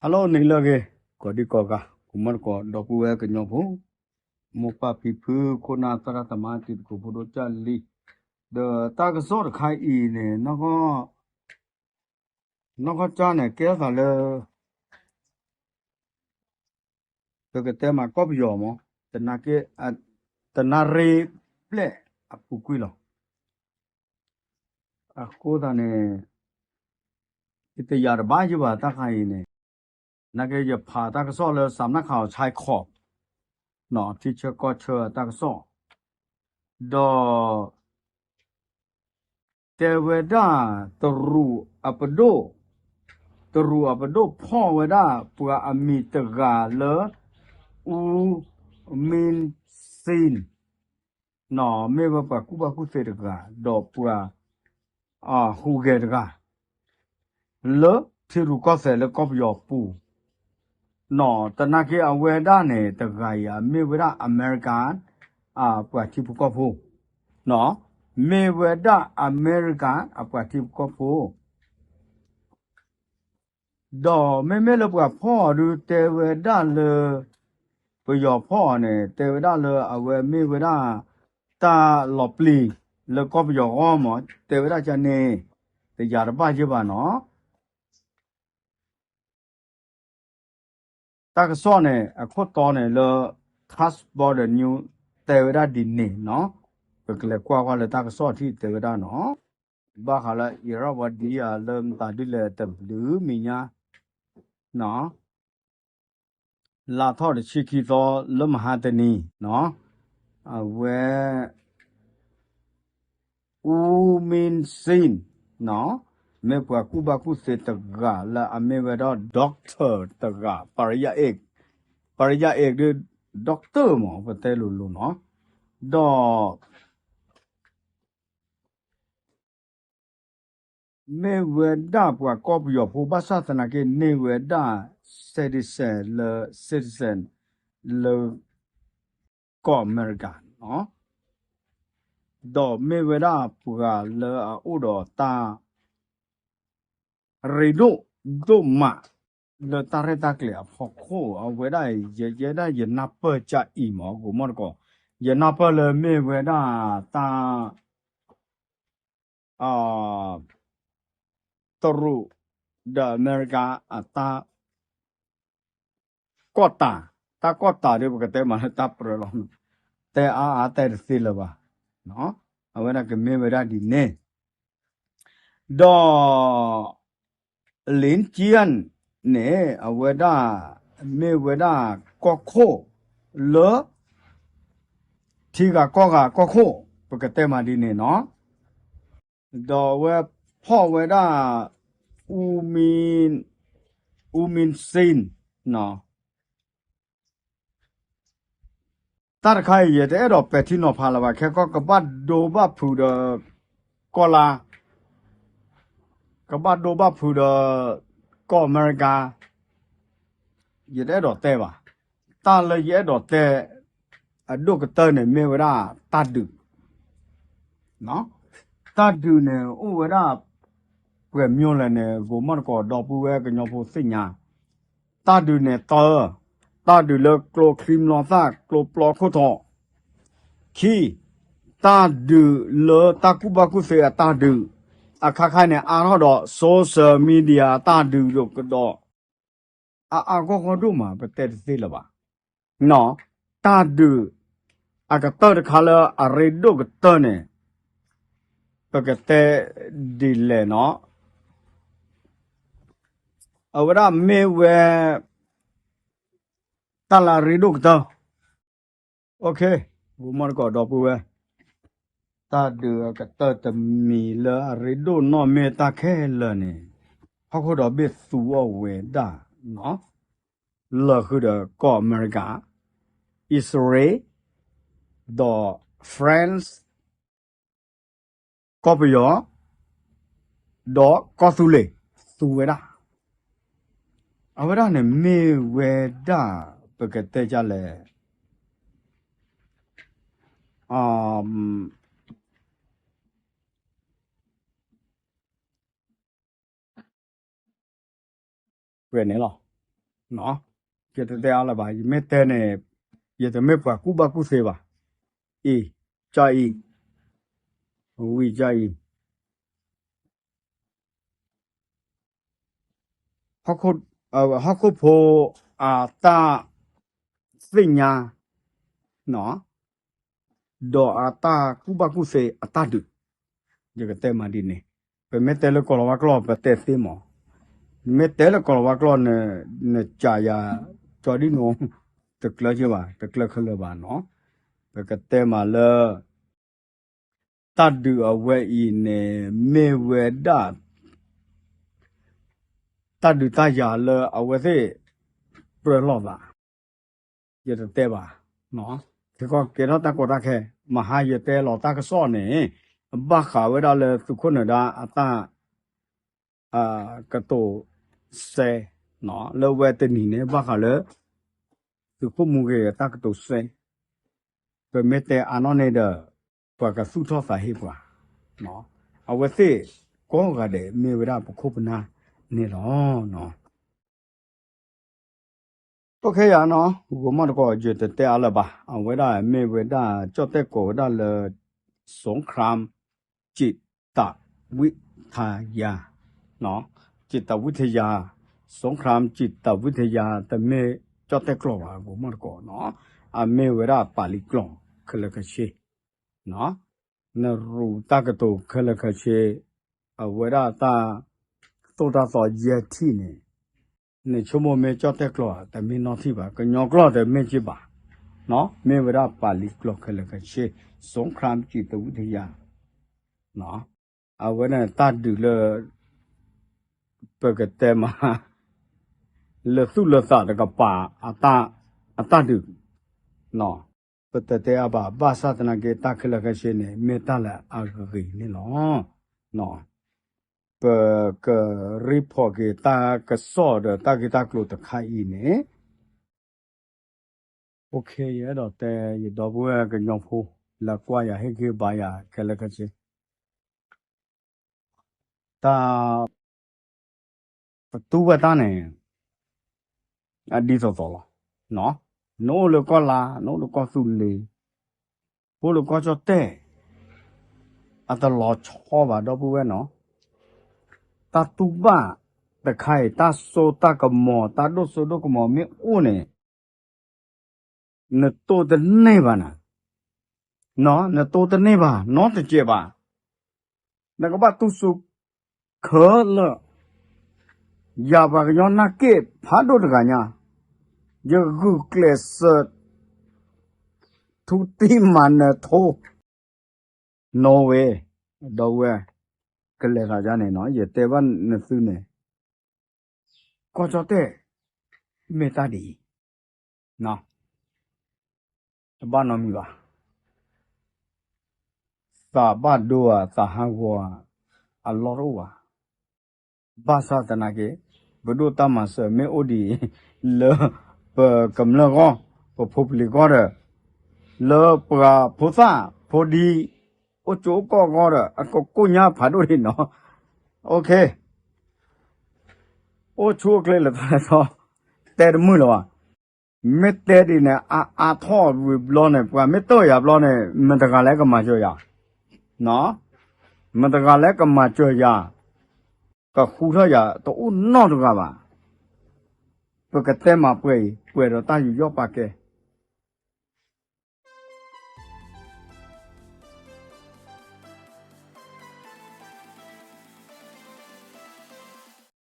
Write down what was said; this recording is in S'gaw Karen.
Hello န့ၣ်လၢအဂ့ၤ, ကိးဒံကိးဂၤ ကိးမီၢ်တကိး ဒီပုၢ်ဝဲၢ်ကညီဖိ, မိၢ်ပၢ်ဖံဖု ခိၣ်နၢ်သရၣ်သမါ တံၤသကိးဖိဒိၣ်ကၢ်လံ, ဒီးတၢ်ကစီၣ်တခါအံၤန့ၣ် နီၢ်ကီၢ်ကၠၢန့ၣ် ကဲထီၣ်သးလၢ ပကတဲမးကီၢ်ပယီၤမး, တနၢ်က့, တနၢ်ရ့ဘျဲၣ်အပူၤကွံာ်လီၤ. အဃိသတးန့ၣ် ယတယာ်တဘၣ်ယဘၣ်တၢ်ခါအံၤန့ၣ်, နာ်က့ယဖးတၢ်ကစီၣ်လၢ စးနၢ်ခးအီၤဆဲခီး, နီၢ် ထံဆၢကီၢ်ဆၢတၢ်ကစီၣ်, ဒီး တဲဝဲဒၣ် တရူးအပဒိၣ်, တရူးအပဒိၣ်ဖီၣ်ဝဲဒၣ် ပှၤအမံၤတဂၤလၢ အူ မံစ့ၣ်, နီၢ် မ့ၢ်ဝဲပှၤကူၣ်ဘၣ်ကူၣ်သ့တဂၤ ဒီးပှၤ ဟူးဂဲၤတဂၤ လၢထံရူၢ်ကီၢ်သဲးလၢကီၢ်ပယီၤပူၤ, နီၢ် တနၢ်က့အဝဲဒၣ်န့ၣ် တဂၤအံၤ မ့ၢ်ဝဲဒၣ်အမဲရကၤ အပှၤထံဖိကီၢ်ဖိ, နီၢ် မ့ၢ်ဝဲဒၣ်အမဲရကၤအပှၤထံဖိကီၢ်ဖိ ဒီးမ့မ့ၢ်လၢပှၤဖီၣ်အီၤဒုး တဲဝဲဒၣ်လၢ ပယီၤဖီၣ်အီၤန့ၣ် တဲဝဲဒၣ်လၢအဝဲမ့ၢ်ဝဲဒၣ် တၢ်လီၤပျံၤလၢကီၢ်ပယီၤအဂီၢ်မး တဲဝဲဒၣ်ကန့ၣ် တယာ်တဘၣ်ယဲၢ်ဘၣ်နီၤ. တၢ်ကစီၣ်န့ၣ် အခိၣ်တီန့ၣ်လၢ Cross Border News တဲဝဲဒၣ်ဒ်န့ၣ်နီၤ, ပကလဲၤကွၢ်ကွၢ်လၢတၢ်ကစီၣ်ထံၣ်တဲဝဲဒၣ်နီၤ, ဘၣ်ဃးလၢ အံၤရၣ်ဝါဒံယၤလၢမတၤဒ်လဲၣ်တဘျုးမံၤညါ နီၤ လါထီၣ်တဆံခံသီလၢမဟါတနံၤ နီၤ, အဝဲ အူမံစ့ၣ် နီၤ, မ့ၢ်ပှၤကူၣ်ဘၣ်ကူၣ်သ့တဂၤလၢအမ့ၢ်ဝဲဒၣ် doctor တဂၤ, ပရယၣ်အ့ၣ်, ပရယၣ်အ့ၣ်ဒုး doctor မး ပတဲလိၤလိၤနီၤ, ဒီး မ့ၢ်ဝဲဒၣ်ပှၤကီၢ်ပယီၤဖိ ဘၣ်ဆၣ်သနာ်က့န့ၢ်ဝဲဒၣ် citizen လၢ citizen လၢ ကီၢ်အမဲရကၤနီၤ, ဒီးမ့ၢ်ဝဲဒၣ်ပှၤလၢအအိၣ်ဒီးတၢ် ရ့ဒိၣ်ဒိၣ်မး လၢတၢ်ရဲၣ်တၢ်ကျဲၤအဖီခိၣ် အဝဲဒၣ် ယဲဒၣ်ယနၢ်ပၢၢ်ကအံၤမး ကိးမီၢ်တကိး, ယနၢ်ပၢၢ်လၢမ့ၢ်ဝဲဒၣ်တၢ် တရူးဒီးအမဲရကၤအတၢ် ကီၢ်တၢ်, တၢ်ကီၢ်တၢ်ဒီး ပကတဲမးလၢတၢ်ပြၢလီၤ, တဲအါအါတဲတသ့လၢၤဘၣ်, အဝဲဒၣ်ကမ့ၢ်ဝဲဒၣ်ဒ်န့ၣ်, ဒီး လ့ၣ်ကၠံၣ်န့ၣ် အဝဲဒၣ် မ့ၢ်ဝဲဒၣ်ကီၢ်ခိၣ်လၢ ထံဂၤကီၢ်ဂၤကီၢ်ခိၣ် ပကတဲမးဒ်န့ၣ်နီၤ, ဒီးအဝဲဖီၣ်ဝဲဒၣ် အူမံ အူမံစ့ၣ်နီၤ, တၢ်တခါအံၤ ယတအဲၣ်ဒိးပဲာ်ထံနီၤဖးလၢၤဘၣ်, ခဲကီၢ်ကဘၣ်ဒိဘၣ်ဖုးဒီး ကီၢ်လါ, ကဘၣ်ဒိဘၣ်ဖုးဒီး ကီၢ်အမဲရကၤ, ယတအဲၣ်ဒိးတဲဘၣ်. တၢ်လၢယအဲၣ်ဒိးတဲ အဒိၣ်ကတၢၢ်န့ၣ် မ့ၢ်ဝဲဒၣ်တၢ်ဒုး, တၢ်ဒုးန့ၣ် အိၣ်ဝဲဒၣ် ပှဲၤမျိလဲၣ်န့ၣ် ဂိၤမီၢ်တကိးဒီပုၢ်ဝဲၢ်ကညီဖိသ့ၣ်ညါ, တၢ်ဒုးန့ၣ်တၢ, တၢ်ဒုးလၢကျိချံမျိာ်သၣ် ကျိပျီခိၣ်ထီၣ်, ခံ, တၢ်ဒုးလၢတၢ်ကူၣ်ဘၣ်ကူၣ်သ့အတၢ်ဒုး, အခါခါန့ၣ် အါထီၣ်ဒီး social media အတၢ်ဒုးဒိၣ်ကဒီး, အအါဂီၢ်ဂီၢ်ဒိၣ်မး ပတဲတသ့လၢၤဘၣ်. တၢ်ဒုး အကတၢၢ်တခါလၢအရ့ဒိၣ်ကတၢၢ်န့ၣ် ပကတဲဒ်လဲၣ်နီၤ, အဝဲဒၣ်မ့ၢ်ဝဲ တၢ်လၢအရ့ဒိၣ်ကတၢၢ် ဂိၤမီၢ်တကိးဒီပုၢ်ဝဲၢ်, တၢ်ဒုးအကတၢၢ်တမံၤလၢအရ့ဒိၣ်နီၢ်မ့ၢ်တၢ်ခဲလၢာ်န့ၣ် ဟီၣ်ခိၣ်ဒီဘ့ၣ်သူအီၤဝဲဒၣ် လၢာ်ဃုာ်ဒီးကီၢ်အမဲရကၤ, အံၣ်စရ့လး, ဒီး France, ကီၢ်ပယီၤ, ဒီးကီၢ်သူလ့ၤ သူဝဲဒၣ်, အဝဲဒၣ်န့ၣ်မ့ၢ်ဝဲဒၣ် ပကတဲဒ်လဲၣ် ပှဲၤန့ၣ်လီၤ. ယတတဲအါလၢၤဘၣ်, ယမ့ၢ်တဲန့ၣ် ယတမ့ၢ်ပှၤကူၣ်ဘၣ်ကူၣ်သ့ဘၣ်. အံၤ, ကအံၤ, ဝံၤကအံၤ ဟီၣ်ခိၣ်ဖိအတၢ်သ့ၣ်ညါ ဒီးအတၢ်ကူၣ်ဘၣ်ကူၣ်သ့အတၢ်ဒုး, ယကတဲမးဒ်န့ၣ်, ပမ့ၢ်တဲလၢကီၢ်လီၤဝါကျိာ် ပတဲသ့မး, မ့ၢ်တဲလၢကီၢ်လီၤဝါကျိာ်န့ၣ် နကးယၤ ကၠီဒ်နိ တကျၢၤက့ဘၣ်, တကျၢၤခဲလၢာ်ဘၣ်နီၤ. ပကတဲမးလၢ တၢ်ဒုးအဝဲအံၤန့ၣ် မ့ၢ်ဝဲဒၣ် တၢ်ဒုးတၢ်ယၤလၢအဝဲသ့ၣ် ပြၢလိာ်သး, ယတတဲဘၣ်, ခဲကီၢ်ကဲထီၣ်တၢ်ကီတၢ်ခဲ, မဟါယတဲလီၤတၢ်ကစီၣ်န့ၣ် ဘၣ်ဃးဝဲဒၣ်လၢသုးခိၣ်နၢၤဒါအတၢ် ကတိၤစဲ လၢဝဲတနံၤန့ၣ် ဘၣ်ဃးလၢ သုးခိၣ်မူဂ့ၤအတၢ်ကတိၤစဲ, ပမ့ၢ်တဲအါနီၢ်န့ၣ်ဒီး ပှၤကသူၣ်ထီၣ်သးဟ့ပှၤ, အဝဲသ့ၣ်ကိးဂၤဒဲးမ့ၢ်ဝဲဒၣ်ပခိၣ်ပနၢ်န့ၣ်လီၤ. အိၣ်ခ့ယၤနီၤ, ဂီၤမီၢ်တကိး ယတတဲအါလၢၤဘၣ်, အဝဲဒၣ်မ့ၢ်ဝဲဒၣ် ကၠီၣ်တဲၣ်ကိးဝဲဒၣ်လၢ สงครามจิตวิทยา, จิตวิทยา, สงครามจิตวิทยา တမ့ၢ်ကၠီၣ်တဲၣ်ကျိာ်ဘၣ် ဂီၤမီၢ်တကိးနီၤ, အမ့ၢ်ဝဲဒၣ်ပာ်လံကျိာ်ခဲလၢာ်ခဲဆ့ နရူးတၢ်ကတိၤခဲလၢာ်ခဲဆ့, အဝဲဒၣ်တၢ်သိၣ်တၢ်သီယဲၢ်ထံၣ်န့ၣ်, နဆိကမိၣ်မ့ၢ်ကၠီၣ်တဲၣ်ကျိာ် တမ့ၢ်နီၢ်ထံၣ်ဘၣ်, ကညီကျိာ်တမ့ၢ်က့ဘၣ်, မ့ၢ်ဝဲဒၣ်ပာ်လံကျိာ်ခဲလၢာ်ခဲဆ့, สงครามจิตวิทยา, အဝဲန့ၣ်တၢ်ဒုးလၢ ပကတဲမး လၢသူၣ်လၢသးတကပၤ အတၢ်ဒုး ပတတဲအါဘၣ်, ဘၣ်ဆၣ်သနာ်က့ တၢ်ခဲလၢာ်ခဲဆ့န့ၣ် မ့ၢ်တၢ်လၢအဂ့ၤန့ၣ်လီၤ. ပကreportက့ၤတၢ်ကစီၣ်ဒီးတၢ်ဂ့ၢ်တၢ်ကျိၤတခါအံၤန့ၣ်, အိၣ်ခ့ ယအဲၣ်ဒိးတဲယဒီပုၢ်ဝဲၢ်ကညီဖိ လၢကွၢ်ယၤဟ့ၣ်ဂံၢ်ဘါယၤခဲလၢာ်ခဲဆ့ တၢ် ပတူၢ်ဝဲတၢ်န့ၣ် အဒ်သိးသိးလီၤ. နအိၣ်လၢကီၢ်လါ, နအိၣ်လၢကီၢ်သူလ့ၤ, အိၣ်လၢကီၢ်ကၠီၣ်တဲၣ်, အတလီၤဆီဘၣ်ဒီပုၢ်ဝဲၢ်နီၤ. တၢ်တူၢ်ဘၣ်တခါအံၤ တၢ်စိတၢ်ကမီၤ တၢ်ဒိၣ်စိဒိၣ်ကမီၤမ့ၢ်အိၣ်န့ၣ် နတိၢ်တန့ၢ်ဘၣ်နၤ, နတိၢ်တန့ၢ်ဘၣ် နီတစဲးဘၣ်. နကဘၣ်တူၢ်ဆူၣ်ခဲလၢာ်, ယၤပှၤကညီနၢ်က့ၣ်ဖးဒိၣ်တဂၤညါ, ယဂုာ်ကျဲးစၢး ထူတံမၤနၢၤထိ နီၣ်ဝဲ, ဒီပုၢ်ဝဲၢ်, ကလဲၤသးဒ်န့ၣ်နီၤ, ယတဲဘၣ်နသုန့ၣ် ကီၢ်ကၠီၣ်တဲၣ် မ့ၢ်တၢ်ဒ်အံၤ, တဘၣ်နီတမံၤဘၣ်. သးဘၣ်ဒိဧါ သးဟးဂီၤဧါ, အလီၢ်တအိၣ်ဘၣ်. ဘၣ်ဆၣ်သနာ်က့ ပဒိၣ်တၢ်မၤစၢၤမ့ၢ်အိၣ်ဒ်အံၤ လၢပကမျၢၢ်ဂီၢ်, ပဖိပလံၤဂီၢ်ဒီး လၢပှၤဖိသၣ်ဖိဒံ အိၣ်ကၠိအိၣ်ကီၢ်ဂီၢ်ဒီး အကကိၣ်ညါဖးဒိၣ်ဒံးနီၤ. အိၣ်ဆူၣ်အိၣ်ချ့လၢတၢ်လဲၤထီၣ် တဲတမုာ်လၢၤဘၣ်. မ့ၢ်တဲဒ်န့ၣ် အါအါထီၣ်ဝံၤဘျီန့ၣ် ပှၤမ့ၢ်တၢၢ်ယၤဘျီန့ၣ် မတၤတဂၤလဲၣ်ကမၤစၢၤယၤ, မတၤတဂၤလဲၣ်ကမၤစၢၤယၤ, ကဃူထီၣ်ယၤတအိၣ်နီတဂၤဘၣ်. ပကတဲမၤပှဲၤအံၤ ပှဲၤဒီးတၢ်ယူးယီၣ်ပာ်ကဲ